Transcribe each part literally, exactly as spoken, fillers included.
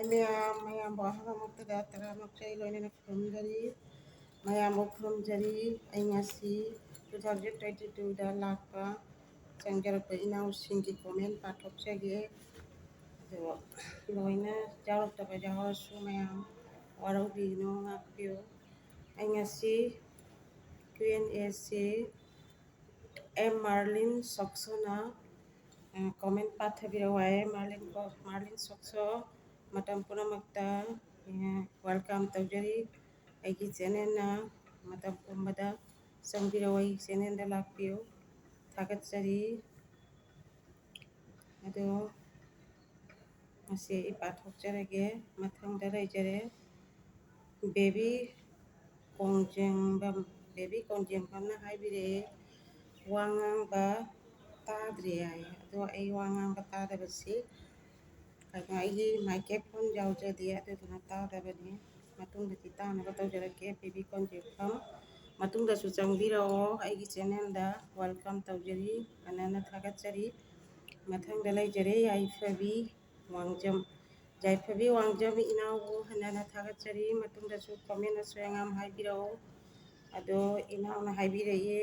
ꯃꯌꯥꯝ, ꯃꯌꯥꯝꯕꯨ ꯑꯍꯥꯟꯕꯃꯛꯇꯗ ꯇꯔꯥꯃꯨꯛ ꯆꯩ ꯂꯣꯏꯅꯅ ꯈꯨꯔꯨꯝꯖꯔꯤ꯫ ꯃꯌꯥꯝꯕꯨ ꯈꯨꯔꯨꯝꯖꯔꯤ꯫ ꯑꯩ ꯉꯁꯤ two thousand twenty twoꯗ ꯂꯥꯛꯄ ꯆꯪꯖꯔꯛꯄ ꯏꯅꯥꯎꯁꯤꯡꯒꯤ comment ꯄꯥꯊꯣꯛꯆꯒꯦ꯫ ꯑꯗꯣ ꯂꯣꯏꯅ ꯌꯥꯎꯔꯛꯇꯕ ꯌꯥꯎꯔꯁꯨ ꯃꯌꯥꯝ ꯋꯥꯔꯧꯕꯤꯒꯅꯨ, ꯉꯥꯛꯄꯤꯌꯨ꯫ ꯑꯩ ꯉꯁꯤ Q and Aꯁꯤ ꯑꯦꯝ ꯃꯥꯔꯂꯤꯟ ꯁꯣꯛꯁꯣꯅ comment ꯄꯥꯊꯕꯤꯔꯛꯑꯣ ꯍꯥꯏꯌꯦ꯫ ꯃꯥꯔꯂꯤꯟ ꯀꯣ, ꯃꯥꯔꯂꯤꯟ ꯁꯣꯛꯁꯣ, ꯃꯇꯝ ꯄꯨꯝꯅꯃꯛꯇ welcome ꯇꯧꯖꯔꯤ꯫ ꯑꯩꯒꯤ channelꯅ ꯃꯇꯝ ꯄꯨꯝꯕꯗ ꯆꯪꯕꯤꯔꯛꯑꯣ, ꯑꯩꯒꯤ channelꯗ ꯂꯥꯛꯄꯤꯌꯨ꯫ ꯊꯥꯒꯠꯆꯔꯤ꯫ ꯑꯗꯣ ꯉꯁꯤ ꯑꯩ ꯄꯥꯊꯣꯛꯆꯔꯒꯦ꯫ ꯃꯊꯪꯗ ꯂꯩꯖꯔꯦ ꯕꯦꯕꯤ ꯀꯣꯡꯖꯦꯡꯕꯝ꯫ ꯕꯦꯕꯤ ꯀꯣꯡꯖꯦꯡꯕꯝꯅ ꯍꯥꯏꯕꯤꯔꯛꯑꯦ, "ꯋꯥ ꯉꯥꯡꯕ ꯇꯥꯗ꯭ꯔꯦ" ꯍꯥꯏ꯫ ꯑꯗꯣ ꯑꯩ ꯋꯥ ꯉꯥꯡꯕ ꯇꯥꯗꯕꯁꯤ ꯀꯩꯅꯣ, ꯑꯩꯒꯤ microphone ꯌꯥꯎꯖꯗꯦ, ꯑꯗꯨꯗꯨꯅ ꯇꯥꯗꯕꯅꯤ꯫ ꯃꯇꯨꯡꯗꯗꯤ ꯇꯥꯅꯕ ꯇꯧꯖꯔꯛꯀꯦ꯫ ꯕꯦꯕꯤ ꯀꯣꯡꯖꯦꯡꯕꯝ, ꯃꯇꯨꯡꯗꯁꯨ ꯆꯪꯕꯤꯔꯛꯑꯣ, ꯑꯩꯒꯤ channelꯗ welcome ꯇꯧꯖꯔꯤ, ꯍꯟꯅ ꯊꯥꯒꯠꯆꯔꯤ꯫ ꯃꯊꯪꯗ ꯂꯩꯖꯔꯦ ꯌꯥꯏꯐꯕꯤ ꯋꯥꯡꯖꯝ꯫ ꯌꯥꯏꯐꯕꯤ ꯋꯥꯡꯖꯝ ꯏꯅꯥꯎꯕꯨ ꯍꯟꯅ ꯊꯥꯒꯠꯆꯔꯤ꯫ ꯃꯇꯨꯡꯗꯁꯨ comment ꯑꯁꯣꯏ ꯑꯉꯥꯝ ꯍꯥꯏꯕꯤꯔꯛꯎ꯫ ꯑꯗꯣ ꯏꯅꯥꯎꯅ ꯍꯥꯏꯕꯤꯔꯛꯑꯦ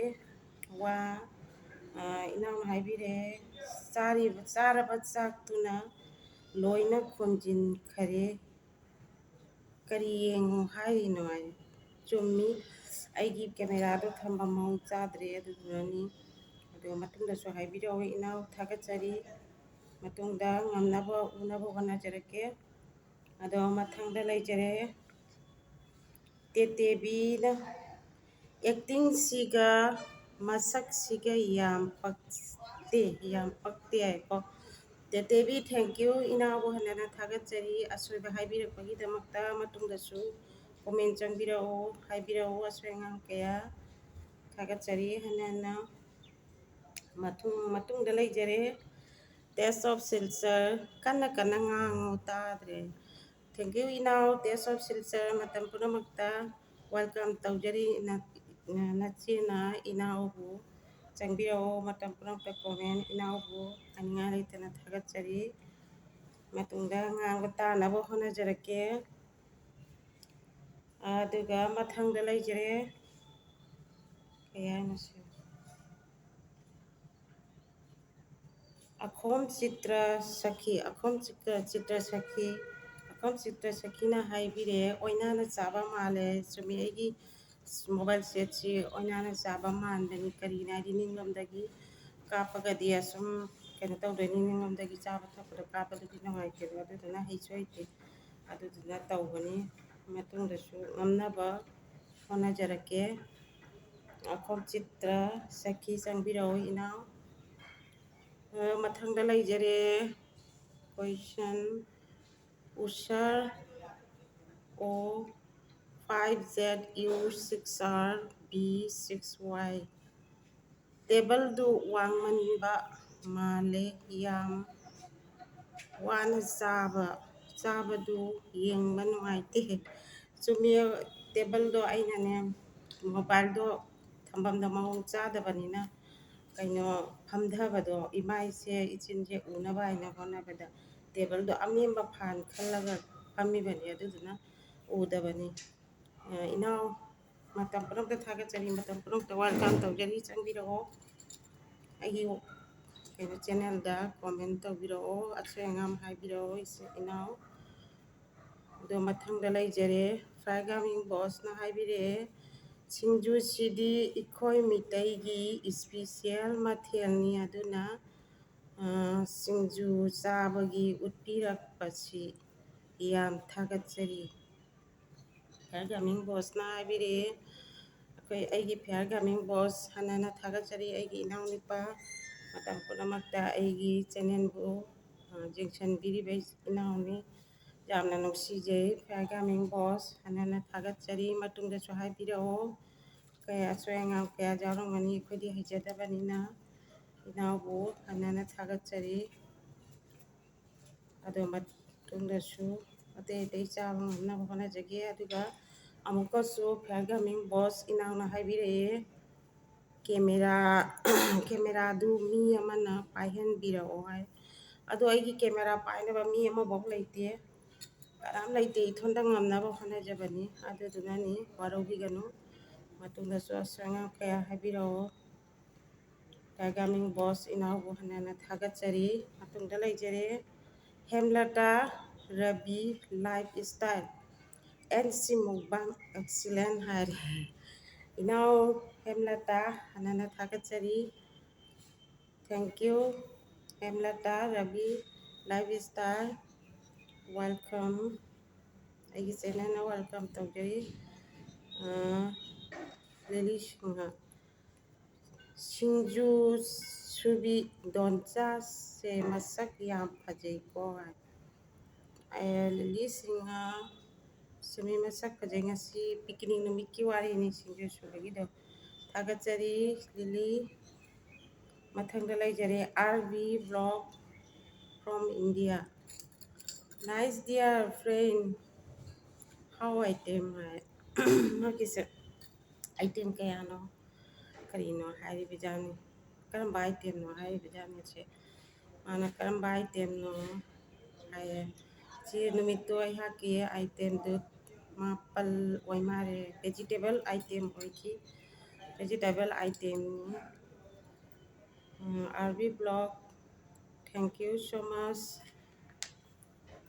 ꯋꯥ, ꯑ, ꯏꯅꯥꯎꯅ ꯍꯥꯏꯕꯤꯔꯛꯑꯦ, "ꯆꯥꯔꯤꯕ, ꯆꯥꯔꯕ ꯆꯥꯛꯇꯨꯅ ꯂꯣꯏꯅ ꯈꯣꯝꯖꯤꯟꯈꯔꯦ꯫ ꯀꯔꯤ ꯌꯦꯡꯉꯨ ꯍꯥꯏꯔꯤꯅꯣ?" ꯍꯥꯏ꯫ ꯆꯨꯝꯃꯤ, ꯑꯩꯒꯤ cameraꯗꯣ ꯊꯝꯕ ꯃꯑꯣꯡ ꯆꯥꯗ꯭ꯔꯦ, ꯑꯗꯨꯗꯨꯅꯅꯤ꯫ ꯑꯗꯣ ꯃꯇꯨꯡꯗꯁꯨ ꯍꯥꯏꯕꯤꯔꯛꯑꯣ ꯏꯅꯥꯎ, ꯊꯥꯒꯠꯆꯔꯤ꯫ ꯃꯇꯨꯡꯗ ꯉꯝꯅꯕ ꯎꯅꯕ ꯍꯣꯠꯅꯖꯔꯛꯀꯦ꯫ ꯑꯗꯣ ꯃꯊꯪꯗ ꯂꯩꯖꯔꯦ ꯇꯦꯇꯦꯕꯤꯅ, "Actingꯁꯤꯒ ꯃꯁꯛꯁꯤꯒ ꯌꯥꯝ ꯄꯛꯇꯦ, ꯌꯥꯝ ꯄꯛꯇꯦ" ꯍꯥꯏꯀꯣ꯫ ꯇꯦꯇꯦꯕꯤ, thank you, ꯏꯅꯥꯎꯕꯨ ꯍꯟꯅ ꯍꯟꯅ ꯊꯥꯒꯠꯆꯔꯤ ꯑꯁꯣꯏꯕ ꯍꯥꯏꯕꯤꯔꯛꯄꯒꯤꯗꯃꯛꯇ꯫ ꯃꯇꯨꯡꯗꯁꯨ comment ꯆꯪꯕꯤꯔꯛꯎ, ꯍꯥꯏꯕꯤꯔꯛꯎ ꯑꯁꯣꯏ ꯑꯉꯥꯝ ꯀꯌꯥ꯫ ꯊꯥꯒꯠꯆꯔꯤ ꯍꯟꯅ ꯍꯟꯅ꯫ ꯃꯇꯨꯡ, ꯃꯇꯨꯡꯗ ꯂꯩꯖꯔꯦ Taste of Silchar, "ꯀꯟꯅ ꯀꯟꯅ ꯉꯥꯡꯉꯨ, ꯇꯥꯗ꯭ꯔꯦ"꯫ Thank you ꯏꯅꯥꯎ, Taste of Silchar, ꯃꯇꯝ ꯄꯨꯝꯅꯃꯛꯇ welcome ꯇꯧꯖꯔꯤ꯫ ꯅ-, ꯅꯆꯦꯅ ꯏꯅꯥꯎꯕꯨ ꯆꯪꯕꯤꯔꯛꯑꯣ, ꯃꯇꯝ ꯄꯨꯝꯅꯃꯛꯇ comment, ꯏꯅꯥꯎꯕꯨ ꯍꯟꯅꯤꯡꯉꯥꯏ ꯂꯩꯇꯅ ꯊꯥꯒꯠꯆꯔꯤ꯫ ꯃꯇꯨꯡꯗ ꯉꯥꯡꯕ ꯇꯥꯅꯕ ꯍꯣꯠꯅꯖꯔꯛꯀꯦ꯫ ꯑꯗꯨꯒ ꯃꯊꯪꯗ ꯂꯩꯖꯔꯦ, ꯀꯩ ꯍꯥꯏꯅꯣ ꯁꯤ? ꯑꯈꯣꯝ ꯆꯤꯇ꯭ꯔ ꯁꯈꯤ, ꯑꯈꯣꯝ ꯆꯤꯇ꯭ꯔ, ꯆꯤꯇ꯭ꯔ ꯁꯈꯤ, ꯑꯈꯣꯝ ꯆꯤꯇ꯭ꯔ ꯁꯈꯤꯅ ꯍꯥꯏꯕꯤꯔꯦ, "ꯑꯣꯏꯅꯥꯅ ꯆꯥꯕ ꯃꯥꯜꯂꯦ꯫" ꯆꯨꯝꯃꯤ, ꯑꯩꯒꯤ ꯃꯣꯕꯥꯏꯜ ꯁꯦꯠꯁꯤ ꯑꯣꯏꯅꯥꯅ ꯆꯥꯕ ꯃꯥꯟꯕꯅꯤ꯫ ꯀꯔꯤꯒꯤꯅꯣ ꯍꯥꯏꯗꯤ ꯅꯤꯡꯂꯣꯝꯗꯒꯤ ꯀꯥꯞꯄꯒꯗꯤ ꯑꯁꯨꯝ ꯀꯩꯅꯣ ꯇꯧꯗꯣꯏꯅꯤ, ꯅꯤꯡꯂꯣꯝꯗꯒꯤ ꯆꯥꯕ ꯊꯛꯄꯗꯣ ꯀꯥꯞꯄꯗꯨꯗꯤ ꯅꯨꯡꯉꯥꯏꯇꯦꯕ, ꯑꯗꯨꯗꯨꯅ ꯍꯩꯁꯨ ꯍꯩꯇꯦ꯫ ꯑꯗꯨꯗꯨꯅ ꯇꯧꯕꯅꯤ꯫ ꯃꯇꯨꯡꯗꯁꯨ ꯉꯝꯅꯕ ꯍꯣꯠꯅꯖꯔꯛꯀꯦ꯫ ꯑꯈꯣꯝ ꯆꯤꯇ꯭ꯔ ꯁꯈꯤ ꯆꯪꯕꯤꯔꯛꯑꯣ ꯏꯅꯥꯎ꯫ ꯑ, ꯃꯊꯪꯗ ꯂꯩꯖꯔꯦ꯫ Question, ꯎꯁꯔ ꯑꯣ five Z U six R B six Y꯫ ꯇꯦꯕꯜꯗꯨ ꯋꯥꯡꯃꯟꯕ ꯃꯥꯜꯂꯦ, ꯌꯥꯝ ꯋꯥꯅ ꯆꯥꯕ, ꯆꯥꯕꯗꯨ ꯌꯦꯡꯕ ꯅꯨꯡꯉꯥꯏꯇꯦ꯫ ꯆꯨꯝꯃꯤ, ꯇꯦꯕꯜꯗꯣ ꯑꯩꯅꯅꯦ, ꯃꯣꯕꯥꯏꯜꯗꯣ ꯊꯝꯐꯝꯗꯣ ꯃꯑꯣꯡ ꯆꯥꯗꯕꯅꯤꯅ, ꯀꯩꯅꯣ, ꯐꯝꯊꯕꯗꯣ, ꯏꯃꯥꯏꯁꯦ, ꯏꯆꯤꯟꯁꯦ ꯎꯅꯕ ꯍꯥꯏꯅ ꯍꯣꯠꯅꯕꯗ ꯇꯦꯕꯜꯗꯣ ꯑꯅꯦꯝꯕ ꯐꯥꯟ ꯈꯜꯂꯒ ꯐꯝꯃꯤꯕꯅꯤ, ꯑꯗꯨꯗꯨꯅ ꯎꯗꯕꯅꯤ꯫ ꯑ, ꯏꯅꯥꯎ, ꯃꯇꯝ ꯄꯨꯝꯅꯃꯛꯇ ꯊꯥꯒꯠꯆꯔꯤ, ꯃꯇꯝ ꯄꯨꯝꯅꯃꯛꯇ welcome ꯇꯧꯖꯔꯤ꯫ ꯆꯪꯕꯤꯔꯛꯑꯣ, ꯑꯩꯒꯤ ꯀꯩꯅꯣ, ꯆꯦꯅꯦꯜꯗ comment ꯇꯧꯕꯤꯔꯛꯑꯣ, ꯑꯁꯣꯏ ꯑꯉꯥꯝ ꯍꯥꯏꯕꯤꯔꯛꯑꯣ, ꯏꯆꯤꯟ ꯏꯅꯥꯎ꯫ ꯑꯗꯣ ꯃꯊꯪꯗ ꯂꯩꯖꯔꯦ, Fire Gaming Bossꯅ ꯍꯥꯏꯕꯤꯔꯛꯑꯦ, "ꯁꯤꯡꯖꯨꯁꯤꯗꯤ ꯑꯩꯈꯣꯏ ꯃꯤꯇꯩꯒꯤ special ꯃꯊꯦꯜꯅꯤ, ꯑꯗꯨꯅ, ꯑ, ꯁꯤꯡꯖꯨ ꯆꯥꯕꯒꯤ ꯎꯠꯄꯤꯔꯛꯄꯁꯤ ꯌꯥꯝ ꯊꯥꯒꯠꯆꯔꯤ꯫" Fire Gaming Bossꯅ ꯍꯥꯏꯕꯤꯔꯛꯑꯦ꯫ ꯑꯩꯈꯣꯏ, ꯑꯩꯒꯤ Fire Gaming Boss ꯍꯟꯅ ꯍꯟꯅ ꯊꯥꯒꯠꯆꯔꯤ꯫ ꯑꯩꯒꯤ ꯏꯅꯥꯎꯅꯨꯄꯥ, ꯃꯇꯝ ꯄꯨꯝꯅꯃꯛꯇ ꯑꯩꯒꯤ ꯆꯦꯅꯦꯜꯕꯨ, ꯑ, ꯌꯦꯡꯁꯤꯟꯕꯤꯔꯤꯕ ꯏꯅꯥꯎꯅꯤ꯫ ꯌꯥꯝꯅ ꯅꯨꯡꯁꯤꯖꯩ Fire Gaming Boss, ꯍꯟꯅ ꯍꯟꯅ ꯊꯥꯒꯠꯆꯔꯤ꯫ ꯃꯇꯨꯡꯗꯁꯨ ꯍꯥꯏꯕꯤꯔꯛꯑꯣ꯫ ꯀꯌꯥ ꯑꯁꯣꯏ ꯑꯉꯥꯝ ꯀꯌꯥ ꯌꯥꯎꯔꯝꯒꯅꯤ, ꯑꯩꯈꯣꯏꯗꯤ ꯍꯩꯖꯗꯕꯅꯤꯅ꯫ ꯏꯅꯥꯎꯕꯨ ꯍꯟꯅ ꯍꯟꯅ ꯊꯥꯒꯠꯆꯔꯤ꯫ ꯑꯗꯨ ꯃꯇꯨꯡꯗꯁꯨ ꯑꯇꯩ ꯑꯇꯩ ꯆꯥꯕ ꯉꯝꯅꯕ ꯍꯣꯠꯅꯖꯒꯦ꯫ ꯑꯗꯨꯒ ꯑꯃꯨꯛꯀꯁꯨ Fire Gaming Boss ꯏꯅꯥꯎꯅ ꯍꯥꯏꯕꯤꯔꯛꯑꯦ, "ꯀꯦꯃꯦꯔꯥ, ꯀꯦꯃꯦꯔꯥꯗꯨ ꯃꯤ ꯑꯃꯅ ꯄꯥꯏꯍꯟꯕꯤꯔꯛꯑꯣ" ꯍꯥꯏ꯫ ꯑꯗꯣ ꯑꯩꯒꯤ ꯀꯦꯃꯦꯔꯥ ꯄꯥꯏꯅꯕ ꯃꯤ ꯑꯃꯐꯥꯎ ꯂꯩꯇꯦ, ꯀꯅꯥꯝ ꯂꯩꯇꯦ, ꯏꯊꯟꯇ ꯉꯝꯅꯕ ꯍꯣꯠꯅꯖꯕꯅꯤ꯫ ꯑꯗꯨꯗꯨꯅꯅꯤ, ꯋꯥꯔꯧꯕꯤꯒꯅꯨ꯫ ꯃꯇꯨꯡꯗꯁꯨ ꯑꯁꯣꯏ ꯑꯉꯥꯝ ꯀꯌꯥ ꯍꯥꯏꯕꯤꯔꯛꯑꯣ꯫ ꯒꯥꯔꯒꯥꯃꯤꯡ ꯕꯣꯁ ꯏꯅꯥꯎꯕꯨ ꯍꯟꯅ ꯍꯟꯅ ꯊꯥꯒꯠꯆꯔꯤ꯫ ꯃꯇꯨꯡꯗ ꯂꯩꯖꯔꯦ Hemlata Rabi lifestyle N C mukbang excellent ꯍꯥꯏꯔꯦ꯫ ꯏꯅꯥꯎ ꯍꯦꯝꯂꯇꯥ, ꯍꯟꯅ ꯍꯟꯅ ꯊꯥꯒꯠꯆꯔꯤ꯫ Thank you, Hemlata Rabi lifestyle, welcome. ꯑꯩꯒꯤ ꯆꯦꯅꯦꯜꯅ ꯋꯦꯜꯀꯝ ꯇꯧꯖꯔꯤ꯫ ꯑꯥ, ꯂꯤꯂꯤ ꯁꯤꯡꯍ, ꯁꯤꯡꯖꯨ ꯁꯨꯕꯤ ꯗꯣꯟꯆꯥꯁꯦ ꯃꯁꯛ ꯌꯥꯝ ꯐꯖꯩꯀꯣ ꯍꯥꯏ꯫ ꯑꯦ, ꯂꯤꯂꯤ ꯁꯤꯡꯍ, ꯁꯨꯃꯤ ꯃꯁꯛ ꯐꯖꯩ꯫ ꯉꯁꯤ ꯄꯤꯀꯤꯅꯤꯛ ꯅꯨꯃꯤꯠꯀꯤ ꯋꯥꯔꯤꯅꯤ ꯁꯤꯡꯖꯨ ꯁꯨꯕꯒꯤꯗꯣ꯫ ꯊꯥꯒꯠꯆꯔꯤ ꯂꯤꯂꯤ꯫ ꯃꯊꯪꯗ ꯂꯩꯖꯔꯦ R V vlog from India. Nice dear friend, how item ꯍꯥꯏ꯫ ꯃꯥꯒꯤꯁꯦ item ꯀꯌꯥꯅꯣ ꯀꯔꯤꯅꯣ ꯍꯥꯏꯔꯤꯕꯖꯥꯠꯅꯤ, ꯀꯔꯝꯕ itemꯅꯣ ꯍꯥꯏꯔꯤꯕꯖꯥꯠꯅꯤ ꯁꯦ꯫ ꯃꯥꯅ ꯀꯔꯝꯕ itemꯅꯣ ꯍꯥꯏꯌꯦ꯫ ꯁꯤ ꯅꯨꯃꯤꯠꯇꯣ ꯑꯩꯍꯥꯛꯀꯤ itemꯗꯨ ꯃꯥꯄꯜ ꯑꯣꯏ ꯃꯥꯜꯂꯦ, vegetable item ꯑꯣꯏꯈꯤ, vegetable itemꯅꯤ꯫ Um, R V vlog, thank you so much,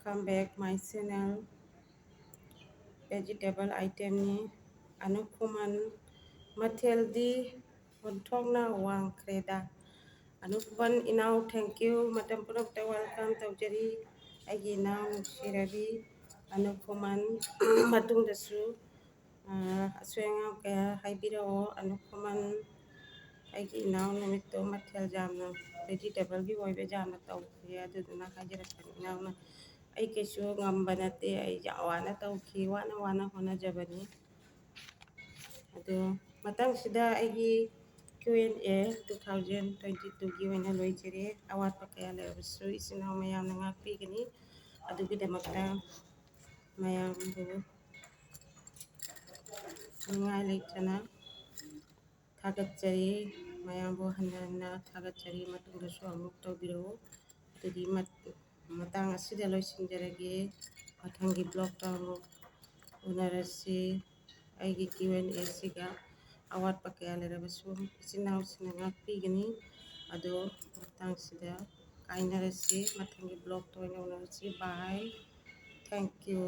come back my channel꯫ Vegetable itemꯅꯤ꯫ Anup ꯈꯨꯃꯟ, ꯃꯊꯦꯜꯗꯤ ꯑꯣꯟꯊꯣꯛꯅ ꯋꯥꯡꯈ꯭ꯔꯦꯗ꯫ ꯑꯅꯨꯞ ꯈꯨꯃꯟ ꯏꯅꯥꯎ, thank you, ꯃꯇꯝ ꯄꯨꯝꯅꯃꯛꯇ welcome ꯇꯧꯖꯔꯤ꯫ ꯑꯩꯒꯤ ꯏꯅꯥꯎ ꯅꯨꯡꯁꯤꯔꯕꯤ ꯑꯅꯨꯞ ꯈꯨꯃꯟ, ꯃꯇꯨꯡꯗꯁꯨ ꯑꯥ, ꯑꯁꯣꯏ ꯑꯉꯥꯝ ꯀꯌꯥ ꯍꯥꯏꯕꯤꯔꯛꯑꯣ꯫ ꯑꯅꯨꯞ ꯈꯨꯃꯟ, ꯑꯩꯒꯤ ꯏꯅꯥꯎ ꯅꯨꯃꯤꯠꯇꯣ ꯃꯊꯦꯜ ꯌꯥꯝꯅ, vegetableꯒꯤ ꯑꯣꯏꯕ ꯌꯥꯝꯅ ꯇꯧꯈ꯭ꯔꯦ, ꯑꯗꯨꯗꯨꯅ ꯍꯥꯏꯖꯔꯛꯄꯅꯤ ꯏꯅꯥꯎꯅ꯫ ꯑꯩ ꯀꯩꯁꯨ ꯉꯝꯕ ꯅꯠꯇꯦ, ꯑꯩ ꯌꯥꯝ ꯋꯥꯅ ꯇꯧꯈꯤ, ꯋꯥꯅ ꯋꯥꯅ ꯍꯣꯠꯅꯖꯕꯅꯤ꯫ ꯑꯗꯣ ꯃꯇꯥꯡꯁꯤꯗ ꯑꯩꯒꯤ Q and A two thousand twenty twoꯒꯤ ꯑꯣꯏꯅ ꯂꯣꯏꯖꯔꯦ꯫ ꯑꯋꯥꯠꯄ ꯀꯌꯥ ꯂꯩꯔꯕꯁꯨ ꯏꯆꯤꯟ ꯏꯅꯥꯎ ꯃꯌꯥꯝꯅ ꯉꯥꯛꯄꯤꯒꯅꯤ꯫ ꯑꯗꯨꯒꯤꯗꯃꯛꯇ ꯃꯌꯥꯝꯕꯨ ꯅꯤꯡꯉꯥꯏ ꯂꯩꯇꯅ ꯊꯥꯒꯠꯆꯔꯤ꯫ ꯃꯌꯥꯝꯕꯨ ꯍꯟꯅ ꯍꯟꯅ ꯊꯥꯒꯠꯆꯔꯤ꯫ ꯃꯇꯨꯡꯗꯁꯨ ꯑꯃꯨꯛ ꯇꯧꯕꯤꯔꯛꯎ꯫ ꯑꯗꯨꯗꯤ ꯃꯠ-, ꯃꯇꯥꯡ ꯑꯁꯤꯗ ꯂꯣꯏꯁꯤꯟꯖꯔꯒꯦ꯫ ꯃꯊꯪꯒꯤ ꯕ꯭ꯂꯣꯛꯇ ꯑꯃꯨꯛ ꯎꯅꯔꯁꯤ꯫ ꯑꯩꯒꯤ ꯀ꯭ꯌꯨ ꯑꯦꯟ ꯑꯦꯁꯤꯒ ꯑꯋꯥꯠꯄ ꯀꯌꯥ ꯂꯩꯔꯕꯁꯨ ꯏꯆꯤꯟ ꯏꯅꯥꯎꯁꯤꯡꯅ ꯉꯥꯛꯄꯤꯒꯅꯤ꯫ ꯑꯗꯣ ꯃꯇꯥꯡꯁꯤꯗ ꯀꯥꯏꯅꯔꯁꯤ꯫ ꯃꯊꯪꯒꯤ ꯕ꯭ꯂꯣꯛꯇ ꯑꯣꯏꯅ ꯎꯅꯔꯁꯤ꯫ Bye. Thank you.